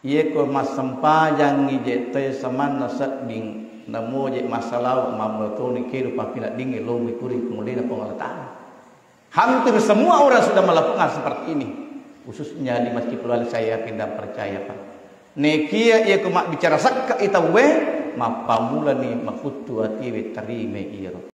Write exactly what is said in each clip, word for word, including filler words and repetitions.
Iye ko massempajangngi je' toe samanna sedding, namo je' massalawat, mammula toni kedo pappineddingnge, lomui kuri mulena Puang Allah Ta'ala. Hampir semua orang sudah melakukan seperti ini, khususnya di Masjid Kuliah, saya yakin dan percaya, Pak. Nekia iya ko mabbicara sekka i tauwe, mappamulani makuttu atiwe tarime iyaro.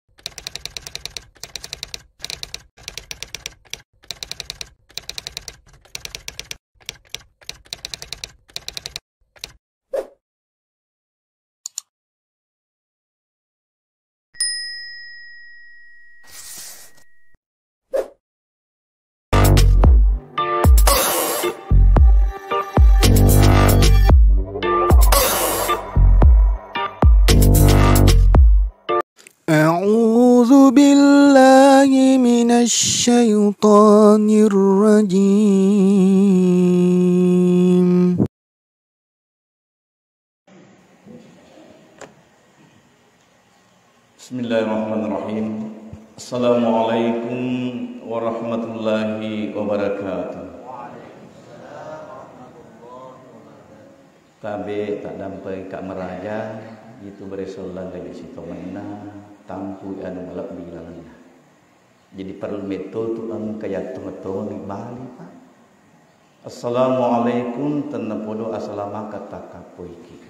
أعوذ بالله من الشيطان الرجيم. Bismillahirrahmanirrahim. Assalamualaikum warahmatullahi wabarakatuh. Tabe' taddampai Kak Maraja, itu beresollang dari sitongenna, tampu anu malebbi lalenna. Jadi perlu metto tu engka yattongettongi bali, Pak. Assalamualaikum, tennapodo asalamakka takkappoiki.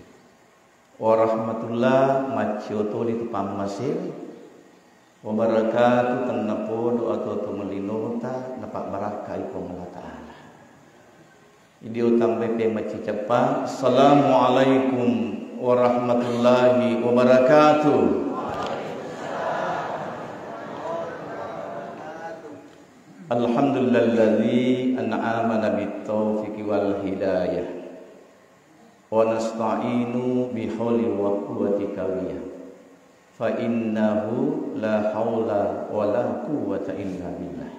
Warahmatullah, maccio toni tu pammasiri. Wabarakatuh, tennapodo atuo-tuo melinota, napabbarakkai Puang Allah Ta'ala. Idio tambai pe macci ceppa. Assalamualaikum warahmatullahi wabarakatuh. Alhamdulillahilladzi an'amana bit taufiqi wal hidayah. Wa nasta'inu bi hauli wa quwwati qawiyah. Fa innahu la haula wa la quwwata illa billah.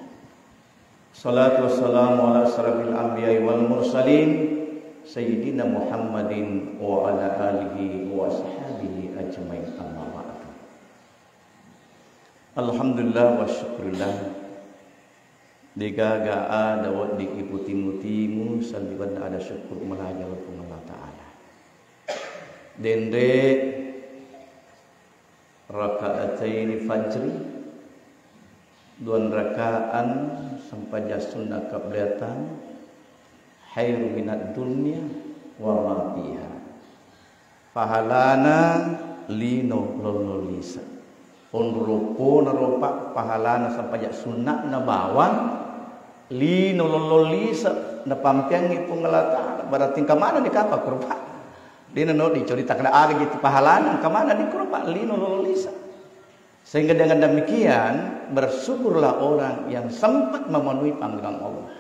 Salatu wassalamu ala asyrafil anbiya'i wal mursalin, Sayyidina Muhammadin wa ala alihi wa ashabihi ajmain, amma ba'du. Alhamdulillah wa syukurillah. Degaga ada wedding iputimu-timu, saliwenna ada syukur melaja ri Puang Allah Ta'ala. Denre rakaataini fajri, dua rakaan sempajang sunnah qabliyatan, khairu minad dunya wa ma fiha. Pahalana lino lollo lise. Onro loppona ropa pahalana sempajang sunna'na bawang lino lollo lise napampeangngi Puang Allah Ta'ala. Berarti engka manenni kapang kuropa. Dena no diceritakan aga gitu pahalana, engka manenni kuropa lino lollo lise. Sehingga dengan demikian, bersyukurlah orang yang sempat memenuhi panggilan Allah.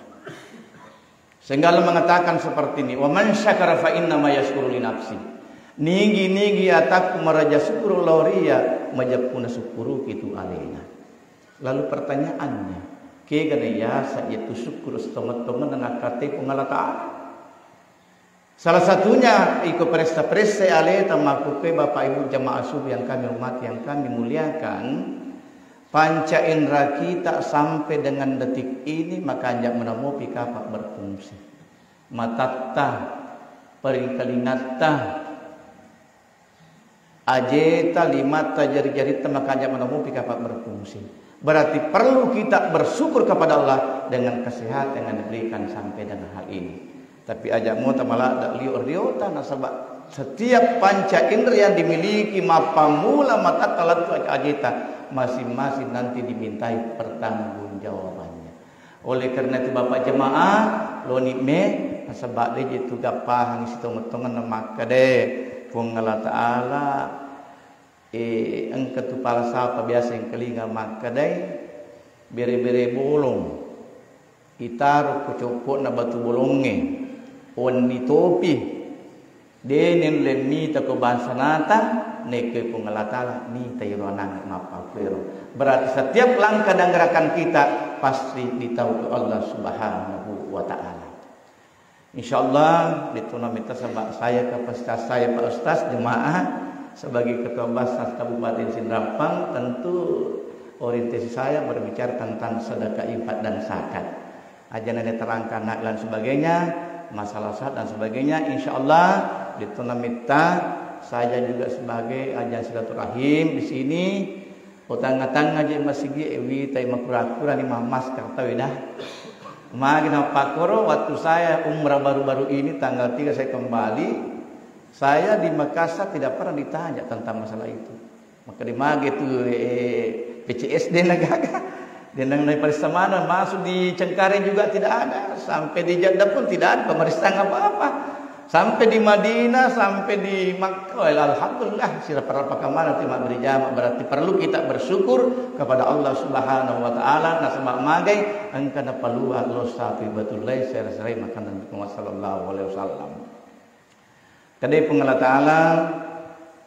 Sehingga Allah mengatakan seperti ini, "Wa man syakara fa innama yasykuru li nafsi." Nigi-nigi atakku maraja syukur lao ri iya, majeppuna sukkuruki tu alena. Lalu pertanyaannya, kegana yasa iya tu syukur setongeng-tongenna nakkatai Puang Allah Ta'ala? Salah satunya iko paressa-paressa aleta, makkukkue Bapak Ibu jamaah subuh yang kami hormati, yang kami muliakan, panca indera kita sampai dengan detik ini makanja' manamopi kapang berfungsi. Matatta, parikalingatta, ajeta, limatta, jari-jaritta makanja' manamopi kapang berfungsi. Berarti perlu kita bersyukur kepada Allah dengan kesehatan yang diberikan sampai dengan hal ini. Tapi aja' mota maladda' lio-riota, nasaba' setiap panca indera yang dimiliki, mappammula matatta lettu ajeta, masing-masing nanti dimintai pertanggungjawabannya. Oleh karena itu, Bapak jemaah, loni me, nasaba' de' je tu gappahang sitongeng-tongenna makkedae, Puang Allah Ta'ala, eh, engka tu falsafah biasa engkalinga makkedae, bere-bere bolong itaro ko coppo'na batu bolongnge, wenni topi. De' nulle mita ko bangsanata, nekkoi Puang Allah Ta'ala mita iro anangnge mappakkuero. Berarti setiap langkah dan gerakan kita pasti ditahu Allah Subhanahu wa Ta'ala. Insyaallah, dituna mita sebab saya kapasitas saya Pak Ustaz, jemaah, sebagai Ketua Basnas Kabupaten Sindrapang, tentu orientasi saya berbicara tentang sedekah, infak, dan zakat. Aja' na diterangkan, nak, dan sebagainya. masalah salat dan sebagainya. Insya Allah, di tona metta, saya juga sebagai ajang silaturahim di sini. Utanga-tanga je masigi, ewi tai makura-kura ni mamas kartawi dah. Magi na pakoro, waktu saya umrah baru-baru ini, tanggal tiga saya kembali, saya di Makassar tidak pernah ditanya tentang masalah itu. Maka di mage tu, eh, P C S D na gaga. Denang nai paressa maneng, masuk di Cengkareng juga tidak ada, sampai di Jeddah pun tidak ada pemeriksaan apa-apa. Sampai di Madinah, sampai di Makkah, wah, alhamdulillah, sirapa-rapa kamana ti mabberi jama. Berarti perlu kita bersyukur kepada Allah Subhanahu wa Ta'ala, nasaba magai engka napalua lo sapi batulai sera-serai makanan Muhammad sallallahu alaihi wasallam. Kadai Puang Allah Ta'ala,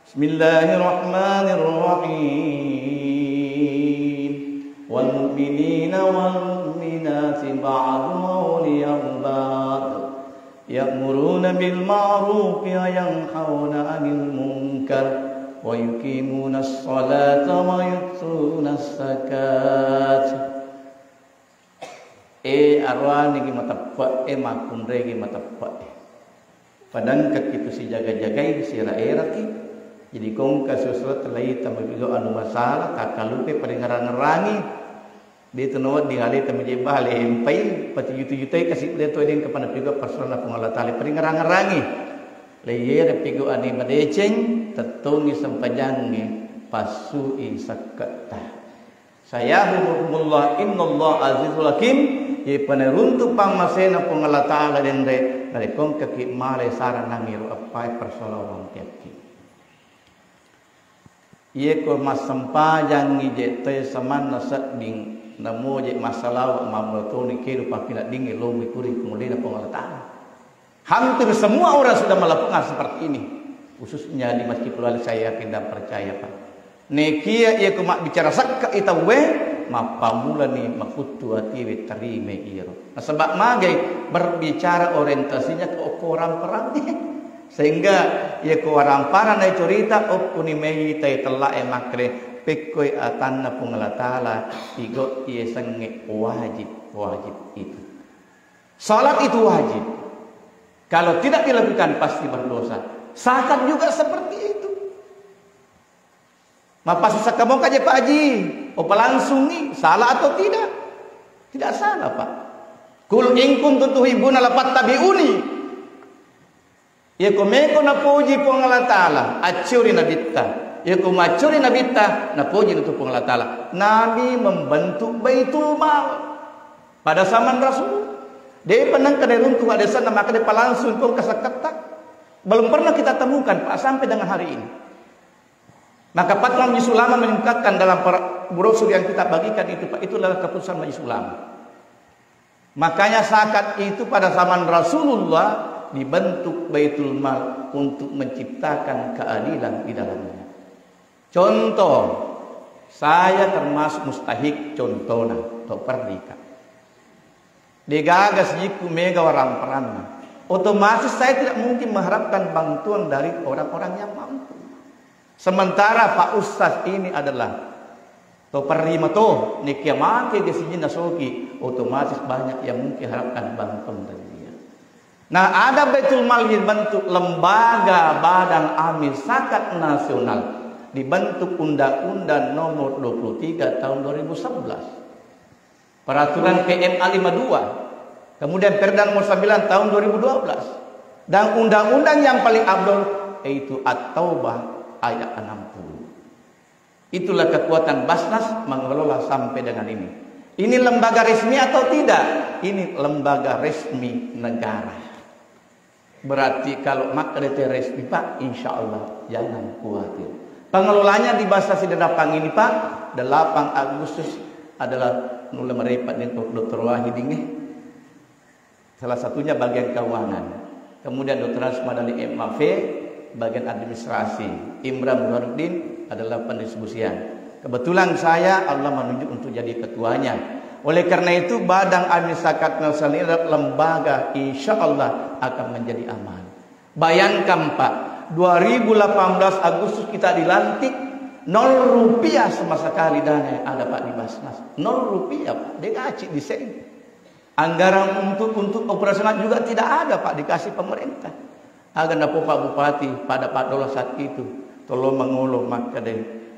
Bismillahirrahmanirrahim. Wal mu'minina wal mu'minati ba'duhum awliya'u ba'd. Ya'muruna bil ma'rufi wa yanhauna 'anil munkar wa yuqimunas salata wa yu'tunas zakat. E, aroanigi mateppe'e, makkunraigi mateppe'e. Padangkaki tu sijaga-jagai, siera-eraki. Jadi kongka susulat laita mapigo anu masalah, takkalupe paringerang-ngerangi. De tu nawedding aleta maje bale empai, patuju-tujutai kasi de tu deng kapana pigo parsana Puang Allah Ta'ala paringerang-ngerangi. Leyere pigo ani madeceng, tettongi sempajangnge, passui sakketta. Sayahdikumullah, innallaha azizul hakim. Ye paneruntu pammasena Puang Allah Ta'ala denre, narekongkaki malai saranangiro appai persoalan wangkeakki. Ye ko massempajangngi je toe samanna sedding, namoje massalawa mammatoni kedo papinaddingngi lomi kuri kumulena Puang Allah Ta'ala. Hampir semua orang sudah melakukan seperti ini, khususnya di Masjid Keluarga, saya yakin dan percaya, Pak. Nekia iya ko mabbicara sakka i tauwe, mappamulani makuttu atiwe tarime iyaro. Nasaba magai berbicara orientasinya ke okko orang perang. Sehingga iya ko orang parang na cerita, okkuni mai tai tellae makkere, pekkoi atanna Puang Allah Ta'ala, igo iye sengnge wajib, wajib itu. Salat itu wajib. Kalau tidak dilakukan, pasti berdosa. Zakat juga seperti itu. Mappasusakka moka je, Pak Haji? Opa langsungi, salah atau tidak? Tidak salah, Pak. Qul in kuntum tuhibbuna la fattabi'uni. Iya ko meko napoji Puang Allah Ta'ala, accuri Nabitta. Iya ko maccuri Nabitta, napoji tu Puang Allah Ta'ala. Nabi membentuk Baitul Mal pada zaman Rasul. Depa nengka nairuntu hadesanna, maka depa langsung ko kasakketta. Belum pernah kita temukan, Pak, sampai dengan hari ini. Maka patut majelis ulama mengungkapkan dalam para brosur yang kita bagikan itu, Pak, itu adalah keputusan majelis ulama. Makanya zakat itu pada zaman Rasulullah dibentuk Baitul Mal untuk menciptakan keadilan di dalamnya. Contoh, saya termasuk mustahik, contohna, to perrika. Degaga sijikku mega waramparanna. Otomatis saya tidak mungkin mengharapkan bantuan dari orang-orang yang mampu. Sementara Pak Ustaz ini adalah to perrima to, nekia make ge sijinna soki, otomatis banyak yang mungkin harapkan bantuan dari dia. Nah, ada Baitul Mal dibentuk lembaga Badan Amil Zakat Nasional, dibentuk Undang-Undang Nomor dua puluh tiga Tahun dua ribu sebelas. Peraturan P M A lima dua, kemudian Perda Nomor sembilan Tahun dua ribu dua belas, dan undang-undang yang paling abdol yaitu At-Taubah ayat enam puluh. Itulah kekuatan Basnas mengelola sampai dengan ini. Ini lembaga resmi atau tidak? Ini lembaga resmi negara. Berarti kalau makkeda te resmi, Pak, insya Allah jangan khawatir. Pengelolanya di Basnas Sidadapang ini, Pak, delapan Agustus adalah nulle merepa dengan Doktor Wahidin, eh. Salah satunya bagian keuangan. Kemudian Doktor Asma dari M A V, bagian administrasi. Imran Burhanuddin adalah pendistribusian. Kebetulan saya, Allah menunjuk untuk jadi ketuanya. Oleh karena itu, Badan Amil Zakat Nasional ini adalah lembaga, insya Allah akan menjadi aman. Bayangkan, Pak, dua ribu delapan belas Agustus kita dilantik, nol rupiah sama sekali dana yang ada, Pak, di Basnas. Nol rupiah, Pak. Dia gaji di sen. Anggaran untuk, untuk operasional juga tidak ada, Pak, dikasih pemerintah. Aga napo Pak Bupati pada Pak Dola saat itu, tolong mangolo makkeda,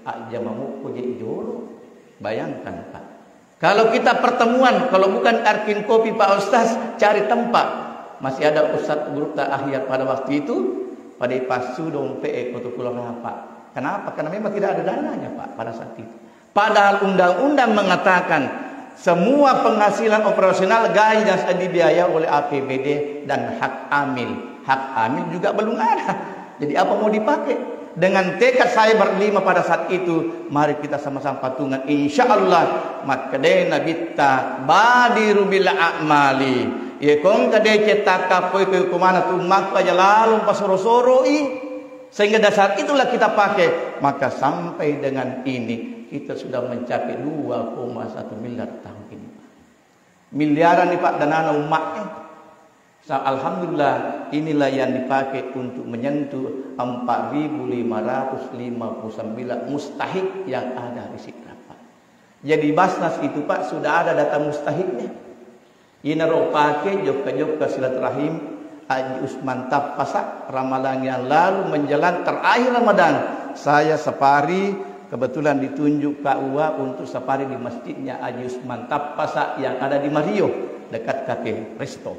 "Aja mamukko je jolo." Bayangkan, Pak. Kalau kita pertemuan, kalau bukan Arkin Kopi, Pak Ustaz, cari tempat. Masih ada Ustaz Gurutta Ahyar pada waktu itu, pada ipassu dompe e koto pulo rapa. Kenapa? Karena memang tidak ada dananya, Pak, pada saat itu. Padahal undang-undang mengatakan semua penghasilan operasional, gaji dan sebagainya dibiayai oleh A P B D dan hak amil. Hak amil juga belum ada. Jadi apa mau dipakai? Dengan tekad saya berlima pada saat itu, mari kita sama-sama patungan. Insya Allah, makkedai Nabitta, "Badiru bil a'mali." Ye kong kedece takkappoi ke kumana tu makku aja lalung pasoro-soroi. Sehingga dasar itulah kita pakai. Maka sampai dengan ini kita sudah mencapai dua koma satu miliar tahun ini. Miliaran nih Pak danana umatnya. Sa-, alhamdulillah, inilah yang dipakai untuk menyentuh empat ribu lima ratus lima puluh sembilan mustahik yang ada di Sidrap, Pak. Jadi Basnas itu, Pak, sudah ada data mustahiknya. Inaro pake jokka-jokka silaturahim Haji Usman Tappasa, Ramadan yang lalu menjelang terakhir Ramadan, saya safari, kebetulan ditunjuk K U A untuk safari di masjidnya Haji Usman Tappasa yang ada di Mario, dekat Cafe Resto.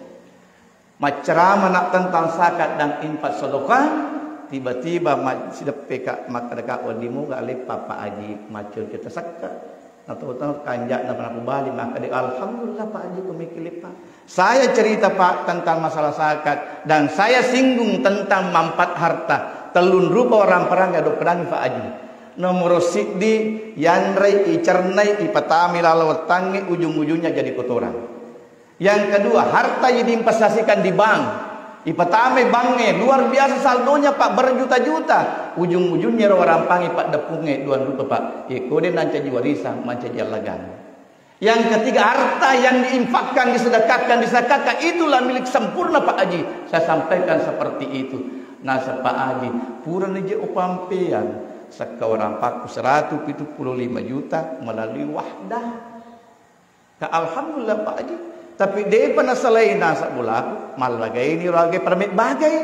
Macceramana tentang zakat dan infak sedekah, tiba-tiba ma-, sideppeka makkeda ka, "Wedding muga leppa Pak Haji, maccoco tasekka." Nah, tahu-tahu kanja'na pernah kubali, maka dia, "Alhamdulillah, Pak Haji, ko mikir, Pak." Saya cerita, Pak, tentang masalah zakat, dan saya singgung tentang manfaat harta. Tellung rupa orang perang ya dokterani, Pak Haji. Nomor siddi, yanrei, icernai, ipatamai lalo wettangnge, ujung-ujungnya jadi kotoran. Yang kedua, harta yang diinvestasikan di bank. Ipatamai bangnge, luar biasa saldonya, Pak, berjuta-juta. Ujung-ujungnya ro warampangi, Pak, deppungnge dua rupa, Pak. Ye, kode nancaji warisan, mancaji allagang. Yang ketiga, harta yang diinfakkan, disedekahkan, disakatkan, itulah milik sempurna, Pak Haji. Saya sampaikan seperti itu. Nah, Pak Haji, purani je upampean, sekka warampakku seratus pitu puluh lima juta melalui Wahdah. Ka, alhamdulillah, Pak Haji. Tapi depa nasalai nasab bolaku, mallagaini roage permit bagai.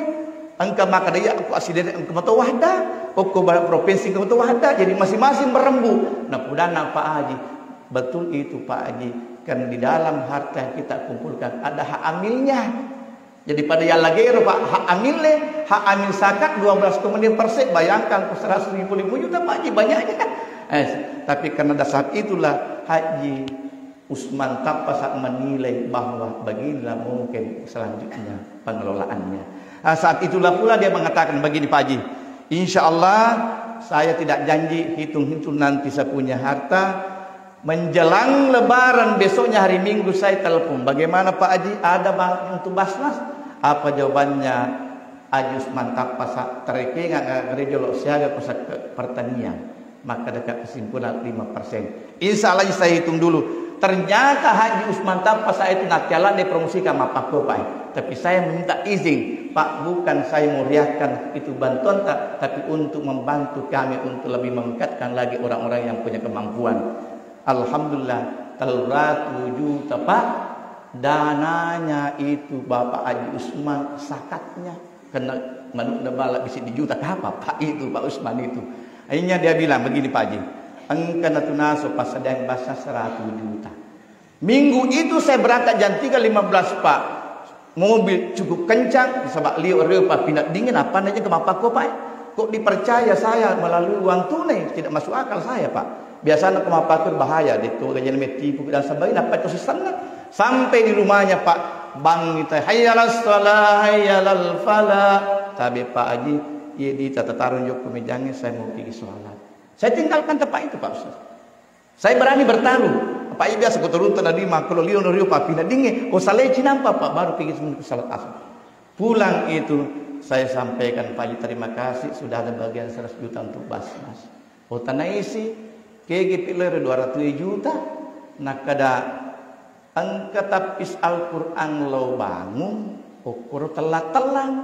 Engka makkeda iya, aku asidene engka mato Wahdah, okko ba-, provinsi engka mato Wahdah, jadi masing-masing berembu. Nah, pudanna Pak Haji, betul itu, Pak Haji, karena di dalam harta yang kita kumpulkan ada hak amilnya. Jadi pada yallagero, Pak, hak amille, hak amil zakat dua belas koma lima persen, bayangkan, seratus lima puluh lima juta, Pak Haji, banyaknya. Eh, tapi karena dasar itulah Haji Usman Tappasa menilai bahwa beginilah mungkin selanjutnya pengelolaannya. Nah, saat itulah pula dia mengatakan begini, Pak Haji, "Insya Allah saya tidak janji hitung-hitung nanti saya punya harta." Menjelang Lebaran besoknya hari Minggu saya telepon, "Bagaimana Pak Haji, ada ba-, untuk Basnas?" Apa jawabannya Haji Usman Tappasa? "Terekenga gereja lo siaga ko sekke pertanian." Maka dekat kesimpulan lima persen. Insya Allah saya hitung dulu. Ternyata Haji Usman Tappa saya itu nattiala de promosikan mappakko, Pak. Tapi saya meminta izin, Pak, bukan saya meriahkan itu bantuan, tak, tapi untuk membantu kami untuk lebih mengekatkan lagi orang-orang yang punya kemampuan. Alhamdulillah, tellu ratu juta, Pak. Dananya itu Bapak Haji Usman, sakatnya. Kena manuk na bala bisi di juta, apa, Pak, itu, Pak Usman itu. Akhirnya dia bilang begini, "Pak Haji, engka na tunaso pasadiang basa seratus juta." Minggu itu saya berangkat jam tiga lima belas, Pak. Mobil cukup kencang, sebab liu riu, Pak, pinat dingin, apa aja ke mappakko, Pak? Kok dipercaya saya melalui uang tunai? Tidak masuk akal saya, Pak. Biasanya ke mappakko bahaya, dia tuh gajian metipu dan sebagainya, apa itu sesenna? Sampai di rumahnya, Pak, bangun kita, "Hayya 'alas shalah, hayya 'alal falah." Tapi, Pak Haji, iya di tata tarung jokko mejange, saya mau pergi sholat. Saya tinggalkan tempat itu, Pak Ustaz. Saya berani bertaruh. Apa iya biasa ko turun tadi makkolo liu no riu papina dinge, ko salai cinampa, Pak, baru pergi semenit salat asar. Pulang itu saya sampaikan, "Pak Haji, terima kasih sudah ada bagian seratus juta untuk Basnas." Oh, tanaisi, kege pilere dua ratus juta, nakada engka tappis Al-Quran lo bangun, okkoro tella-tellang.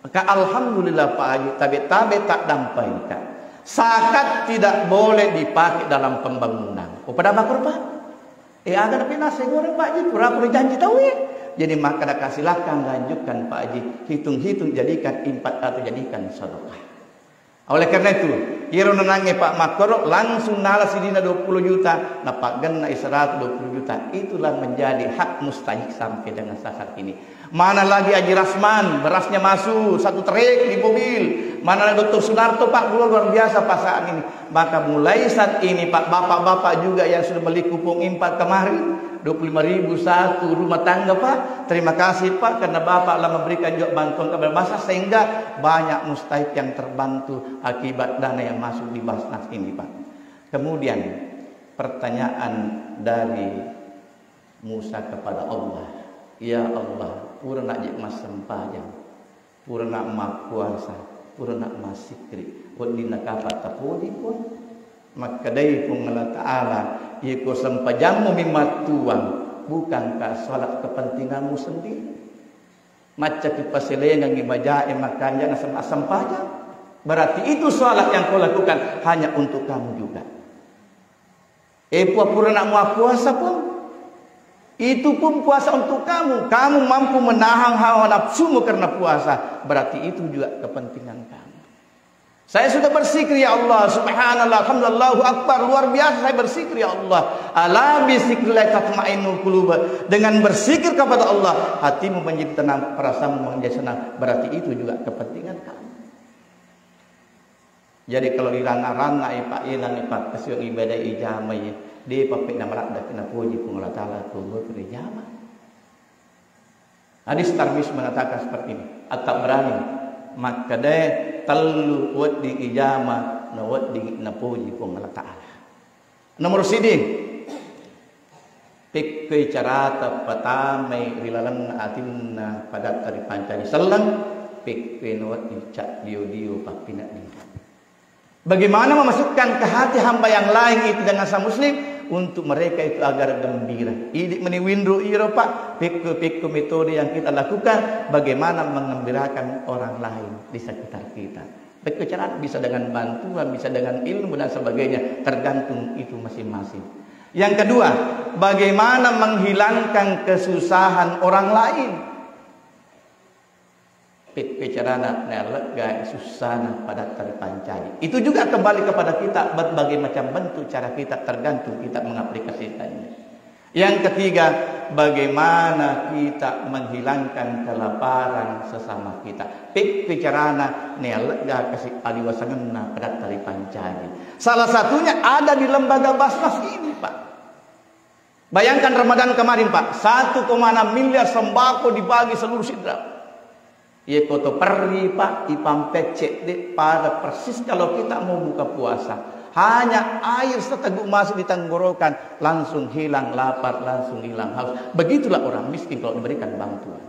Maka alhamdulillah, Pak Haji, tabe-tabe tak dampai, Kak. Zakat tidak boleh dipakai dalam pembangunan. Oh, pada makro, Pak? Eh, aga napinasai goreng, Pak Ji, pura-pura janji tau, eh. Jadi, maka daka silakan lanjutkan, Pak Ji. Hitung-hitung jadikan infak atau jadikan sedekah. Oleh karena itu, iyaro nanangnge Pak makkoro langsung nala sidina dua puluh juta, napaggenna seratus dua puluh juta. Itulah menjadi hak mustahik sampai dengan saat ini. Mana lagi Haji Rasman, berasnya masuk satu trek di mobil. Mana lagi Doktor Sunarto, Pak, luar biasa pasangan ini. Maka mulai saat ini, Pak, bapak-bapak juga yang sudah beli kupon infak kemarin, dua puluh lima ribu satu rumah tangga, Pak. Terima kasih, Pak, karena Bapak telah memberikan juga bantuan kepada masyarakat sehingga banyak mustahik yang terbantu akibat dana yang masuk di Basnas ini, Pak. Kemudian, pertanyaan dari Musa kepada Allah, "Ya Allah, purana je' massempajang, purana mappuasa, purana massikri, weddinna kapa tapoji, Puang?" Makkedai Puang Allah Ta'ala, "Iyako sempajammu mi mattuang, bukankah salat kepentinganmu sendiri? Maccaki paselengengngi majae makanjana sem-, sempajang. Berarti itu salat yang kau lakukan hanya untuk kamu juga." Eh, Puang, purana muappuasa, Puang. Itu pun puasa untuk kamu. Kamu mampu menahan hawa nafsumu karena puasa. Berarti itu juga kepentingan kamu. Saya sudah berzikir, ya Allah, subhanallah, alhamdulillah, Allahu akbar, luar biasa saya berzikir, ya Allah. Ala bizikrillah tatmainnul qulub. Dengan berzikir kepada Allah, hatimu menjadi tenang, perasaanmu menjadi senang. Berarti itu juga kepentingan kamu. Jadi kalau iranga-rangai, Pak, ilangi pakkasiwiang ibadah ijamai, de' pappena maladde' napoji Puang Allah Ta'ala ko botoro ijama. Hadis Tirmizi mengatakan seperti ini. At-Tabrani makkeda tellu wedding ijama, na wedding napoji Puang Allah Ta'ala. Nomor sidi, pekkoi carata patamai ri lalenna atinna padatta ripancaji selleng, pekkoi nawedding caddio-dio pappineddi. Bagaimana memasukkan ke hati hamba yang lain itu dengan sama muslim untuk mereka itu agar gembira. Idi meni winro iro, Pak, pekko-pekko metode yang kita lakukan, bagaimana mengembirakan orang lain di sekitar kita. Pekko carana, bisa dengan bantuan, bisa dengan ilmu dan sebagainya, tergantung itu masing-masing. Yang kedua, bagaimana menghilangkan kesusahan orang lain. Pekko carana naellegga sussana padatta ripancaji. Itu juga kembali kepada kita, berbagai macam bentuk cara kita, tergantung kita mengaplikasikannya. Yang ketiga, bagaimana kita menghilangkan kelaparan sesama kita. Pekko carana naellegga kasi aliwasangenna padatta ripancaji. Salah satunya ada di lembaga Basnas ini, Pak. Bayangkan Ramadan kemarin, Pak, satu koma enam miliar sembako dibagi seluruh Sidrap. Iya koto perri, Pak, ipampecce de' pada persis kalau kita mau buka puasa. Hanya air seteguk masuk di tenggorokan, langsung hilang lapar, langsung hilang haus. Begitulah orang miskin kalau diberikan bantuan.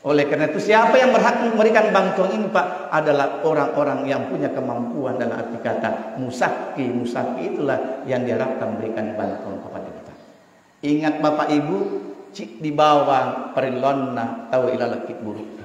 Oleh karena itu, siapa yang berhak memberikan bantuan ini, Pak, adalah orang-orang yang punya kemampuan, dalam arti kata musaki. Musaki itulah yang diharapkan memberikan bantuan kepada kita. Ingat, Bapak Ibu, ciddi bawang parelluanna tau ilaleng kuburu.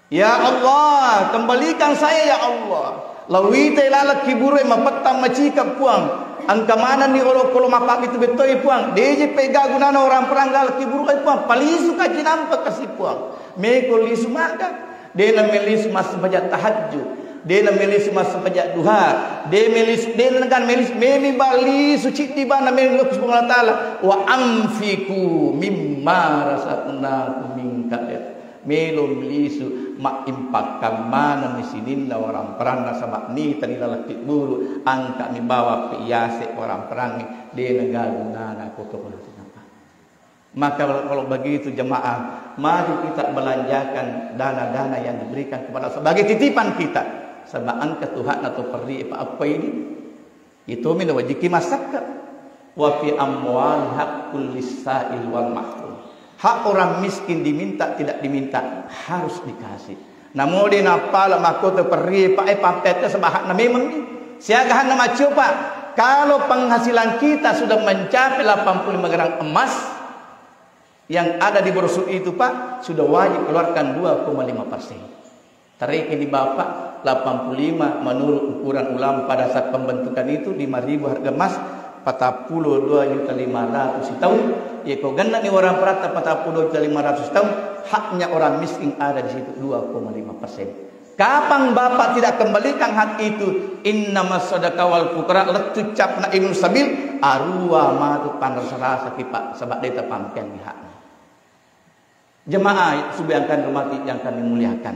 Ya Allah, kembalikan saya, ya Allah. Lauwita ilaleng kuburu e mapettang macika, Puang. Engka manenni olokolo mappabitu bettoi, Puang. De' je pega gunana orang perang laleng kuburu e, Puang. Palisuka cinampa kasi, Puang. Meko lisu maga. De' na melisu massempajang tahajud. De' na melisu massempajang duha. De' melisu, de' na kan melisu, memi balisu ciddi bana memi lokku Puang Allah Ta'ala. Wa anfiqu mimma razaqnakum min qabl. Melo melisu, maimpakkan manenni sininna orang peranna sama nitani laleng kuburu, angka mi bawa pe iase orang perangnge, de' na gaga gunana koto. Maka kalau begitu jemaah, mari kita belanjakan dana-dana yang diberikan kepada sebagai titipan kita. Sebab engka tu hakna to perri, Pak, apa ini? Itu mina wajiki masakke. Wa fi amwali haqqul lissa'il wal mahrum. Hak orang miskin diminta tidak diminta harus dikasih. Namo de' nappala makkoto perri, Pak, e, pappette sebab hakna memang ni. Siaga hakna maccio, Pak. Kalau penghasilan kita sudah mencapai delapan puluh lima gram emas yang ada di brosur itu, Pak, sudah wajib keluarkan dua koma lima persen. Tariki di Bapak, delapan puluh lima menurut ukuran ulama pada saat pembentukan itu, lima ribu harga emas, Patappulo dua juta lima ratus taung. Yeko gennani orang peratta patappulo dua juta lima ratus taung, haknya orang miskin ada di situ dua koma lima persen. Kapang Bapak tidak kembalikan hak itu, innamas sadaqah wal fuqara, lettu capna ibnu sabil, arua matu panrasa-rasa ki, Pak, sebab de tapampeangi hakna. Jemaah subayangkan, rumati yang kami muliakan.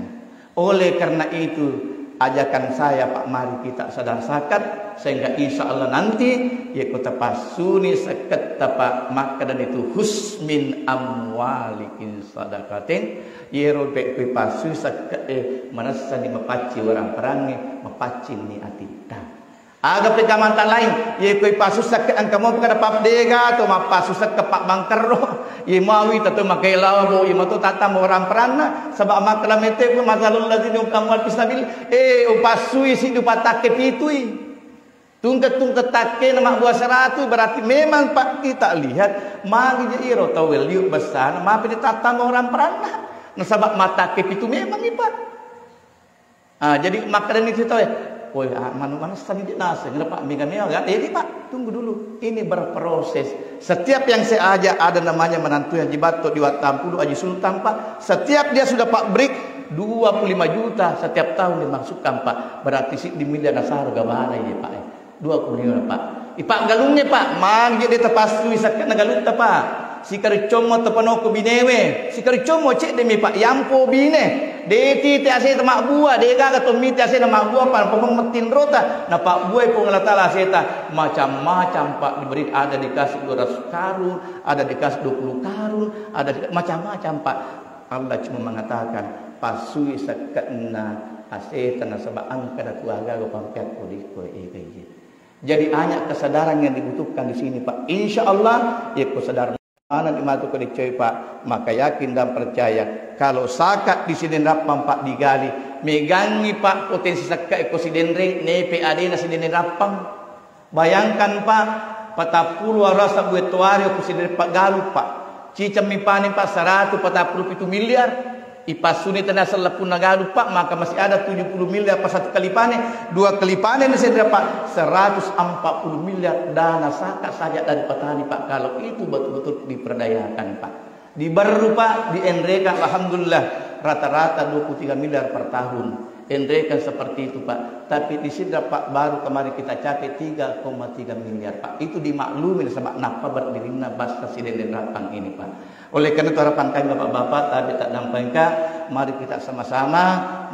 Oleh karena itu, ajakan saya, Pak, mari kita sadar zakat, sehingga insya Allah nanti, yeko tapassuni sakketta, Pak, makkeda itu husmin amwalikin sadaqatin, yero pe kui passu sakke, eh, manessani mapacci warang perangi, mapaccing ni atitta. Aga pekamanta lain, ye koi pasusakka engka mopa kada pabdega to mappasusakka pabbangkerro, ye mawi tato makai labo, ye mato tatta morang peranna, saba makkala mete pun masalul lazina yunfiquna amwalahum fi sabil, eh, upassui siddu patakke pitui. Tungke-tungke takke na mabbua seratu, berarti memang, Pak, kita lihat magi je iro tau liu bessana, mapi ditatta morang peranna. Nasaba matakke pitu memang, Pak. Ah, jadi makkedani tu tau, "Woi, ah, manu manessani je naseng, Pak, mega-mega kan?" Jadi, Pak, tunggu dulu. Ini berproses. Setiap yang saya ajak ada namanya menantu Haji Batto di Wattampulu, Haji Sultan, Pak. Setiap dia sudah pabrik dua puluh lima juta setiap tahun dimasukkan, Pak. Berarti si di miliar nasaro gabara ya, Pak. Dua puluh lima, Pak. Ipaggalungnge, Pak, magi de tapassui sakkana galutta, Pak. Sikaruccommo tapanoko binewe, sikaruccommo ceddemi, Pak, yampo bine. De tite aseta mabbua, de gaga to mite asena mabbua, Pak, napameng mettinrota, napabbuai Puang Allah Taala aseta macam-macam, Pak, diberi, ada dikasih dua ratus karung, ada dikasih dua puluh karung, ada di-, macam-macam, Pak. Allah cuma mengatakan, "Passui sakkana aseta nasaba engka datu aga-aga pampeakko dikko ega ije." Jadi, banyak kesadaran yang dibutuhkan di sini, Pak. Insya Allah, yekko sadar maneng matu ko diccoi, Pak, maka yakin dan percaya kalau zakat di sini Rappang, Pak, digali, megangi, Pak, potensi sakka ko Sidenreng, nepe adena Sidenreng Rappang. Bayangkan, Pak, patappulo arasa bue toari ko Sidenreng paggalu, Pak. Cicammi panen, Pak, seratu patappulo pitu miliar. Ipassuni tania sellepunna galu, Pak, maka masih ada tujuh puluh miliar, Pak, satu kali panen, dua kali panen di Sidenreng, Pak, seratus empat puluh miliar dana zakat saja dari petani, Pak, kalau itu betul-betul diperdayakan, Pak. Diberru, Pak, dienrekan, alhamdulillah, rata-rata dua puluh tiga miliar per tahun. Enrekan seperti itu, Pak. Tapi di Sidenreng, Pak, baru kemarin kita capai tiga koma tiga miliar, Pak. Itu dimaklumi sama napa berdirinna basa Sidenreng Rappang ini, Pak. Oleh karena itu, harapan kami, Bapak-bapak, tabe taddampengka, mari kita sama-sama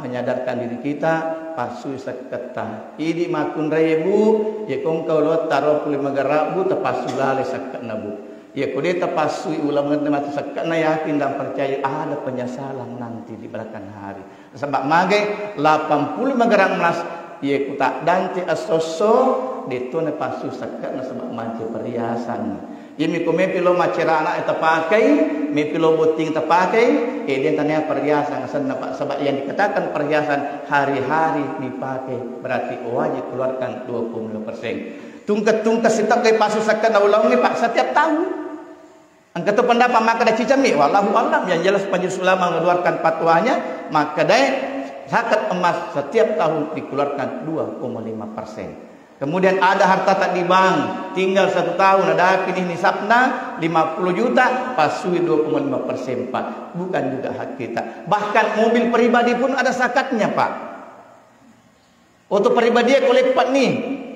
menyadarkan diri kita, passui sakketta. Idi makkunrai, Bu, ye kongka ulawetta dua puluh lima garabu, tapassu lalai sakkena, Bu. Ye ko de tapassui ulawetta matu sakkena, yakin dan percaya ada penyesalan nanti di belakang hari. Nasaba magai, lapan puluh lima gram emas, iye kutaddante esso-esso, detto napassu sakka'na nasaba mance perhiasan. Iyami ko mepi lo maccera ana'e tapakai, mepi lo botting tapakai, eh, de tania perhiasan asenna, Pak. Sebab yang dikatakan perhiasan hari-hari dipakai, berarti wajib keluarkan dua puluh lima persen. Tungke-tungke sitokkai passu sakka'na ulaungnge, Pak, setiap tahun. Engka to pendapat makkeda cicammi, wallahu a'lam. Yang jelas majelis ulama mengeluarkan fatwanya, makkedai zakat emas setiap tahun dikeluarkan dua koma lima persen. Kemudian ada harta tak di bank, tinggal satu tahun, ada nih nisabna lima puluh juta, passui dua koma lima persen, Pak. Bukan juga hak kita. Bahkan mobil pribadi pun ada zakatnya, Pak. Oto pribadi ko leppa ni,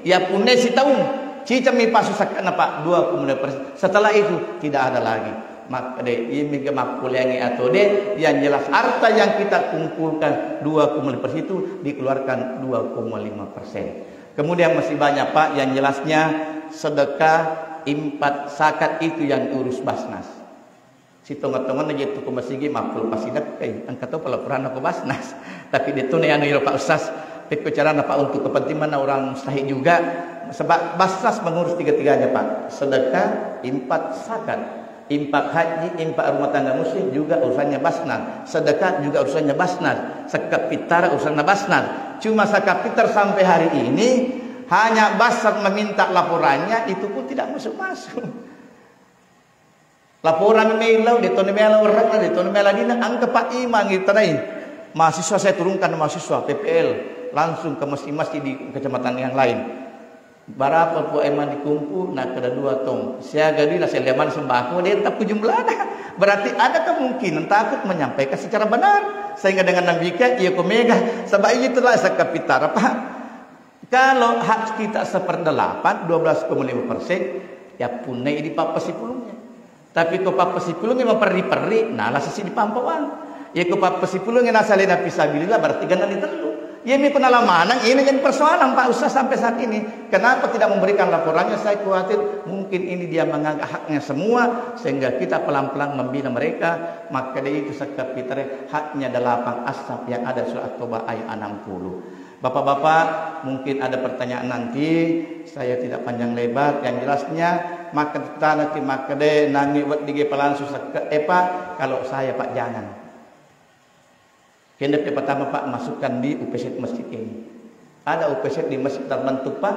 ya punna sitaung, cicammi passu sakka'na, Pak, dua koma lima persen. Setelah itu tidak ada lagi. Maka de, iya mega mappoleangi atau de, yang jelas harta yang kita kumpulkan dua koma lima persen itu dikeluarkan dua koma lima persen. Kemudian masih banyak, Pak, yang jelasnya sedekah, infak, zakat itu yang diurus Basnas. Sitongeng-tongenna je tu ko masigi mappolo pasidekkai, engka to pelaporanna ko Basnas. Tapi de to na anu iro Pak Ustaz, pekko carana Pak untuk kepentingan orang mustahik juga. Sebab Basnas mengurus tiga-tiganya, Pak. Sedekah, infak, zakat. Infak haji, infak rumah tangga muslim juga urusannya Basnas. Sedekah juga urusannya Basnas. Zakat fitrah urusannya Basnas. Cuma zakat fitrah sampai hari ini hanya Basnas meminta laporannya, itu pun tidak masuk-masuk. Laporan melo, de toni melo werrena, de toni melo dina, engka Pak Imang itanai. Mahasiswa saya turunkan mahasiswa P P L langsung ke masjid-masjid di kecamatan yang lain. Barapa Puang Emang dikumpu? Nakkeda dua tong. Siaga dui naselleng maneng sembako, de' tappu jumlana. Berarti ada kemungkinan takut menyampaikan secara benar. Sehingga dengan demikian, iya ko mega. Sebab itulah saya kapitara, Pak. Kalau hak kita seperdelapan, dua belas koma lima persen, ya punnai di pappasipulungnya. Tapi ko pappasipulungnge maperri-perri, nala sisi dipampawang. Iya ko pappasipulungnge nasalena fisabilillah, berarti gennani tellu. Iya mi ko nala maneng, ini jadi persoalan, Pak Ustaz, sampai saat ini. Kenapa tidak memberikan laporannya? Saya khawatir mungkin ini dia menganggap haknya semua, sehingga kita pelan-pelan membina mereka. Maka dari itu saya kapitara, haknya delapan asap yang ada surat At-Taubah ayat enam puluh. Bapak-bapak, mungkin ada pertanyaan nanti, saya tidak panjang lebar. Yang jelasnya, maka tanah ti makkeda, nangi weddige palansu sekke, eh, Pak, kalau saya, Pak, jangan. Kende pertama, Pak, masukkan di U P Z masjid ini. Ada U P Z di masjid terbentuk, Pak,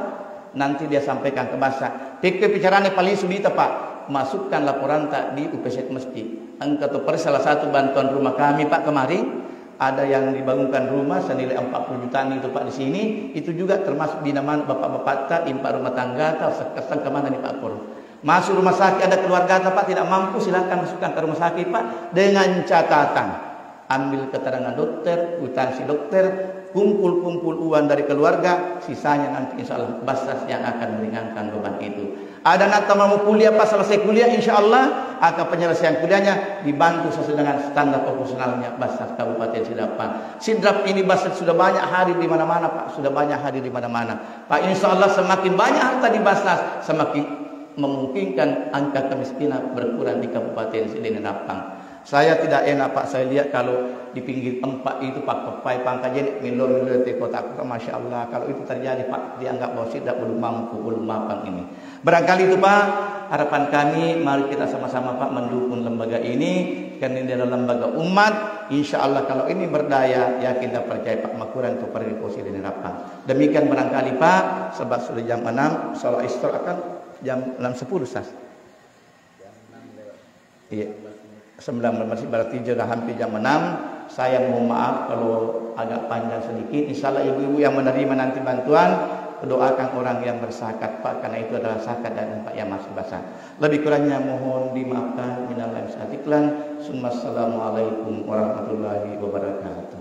nanti dia sampaikan ke basa. Pekko bicarane paling sudita, Pak, masukkan laporanta di U P Z masjid. Engka to per salah satu bantuan rumah kami, Pak, kemarin. Ada yang dibangunkan rumah senilai empat puluh jutaan itu, Pak, di sini, itu juga termasuk bina maneng bapak-bapakta, impak rumah tanggata, sek-, sengka maneng ni, Pak, pur. Masuk rumah sakit, ada keluargata, Pak, tidak mampu, silakan masukkan ke rumah sakit, Pak, dengan catatan ambil keterangan dokter, kwitansi dokter, kumpul-kumpul uang dari keluarga, sisanya nanti insya Allah basnas yang akan meringankan beban itu. Ada anak mau kuliah, pas selesai kuliah, insya Allah akan penyelesaian kuliahnya dibantu sesuai dengan standar profesionalnya Basnas Kabupaten Sidrap. Sidrap ini Basnas sudah banyak hadir di mana-mana, Pak, sudah banyak hadir di mana-mana. Pak, insya Allah semakin banyak harta di Basnas, semakin memungkinkan angka kemiskinan berkurang di Kabupaten Sidrap. Saya tidak enak, Pak, saya lihat kalau di pinggir empat itu, Pak, kepai pangka jadi milo-milo di kota-kota, Masya Allah, kalau itu terjadi, Pak, dianggap bahwa Sidrap belum mampu, belum mapan ini. Barangkali itu, Pak, harapan kami, mari kita sama-sama, Pak, mendukung lembaga ini, karena ini adalah lembaga umat. Insya Allah kalau ini berdaya, yakin dan percaya, Pak, makurang itu pergi kursi dan rapang. Demikian barangkali, Pak, sebab sudah jam enam, sholat isya akan jam enam sepuluh, Sas. Iya. Sembilan belas menit, berarti sudah hampir jam enam. Saya mohon maaf kalau agak panjang sedikit. Insya Allah ibu-ibu yang menerima nanti bantuan, doakan orang yang berzakat, Pak, karena itu adalah zakat dan infak yang masih basah. Lebih kurangnya mohon dimaafkan. Minal aidin wal faizin. Summa assalamualaikum warahmatullahi wabarakatuh.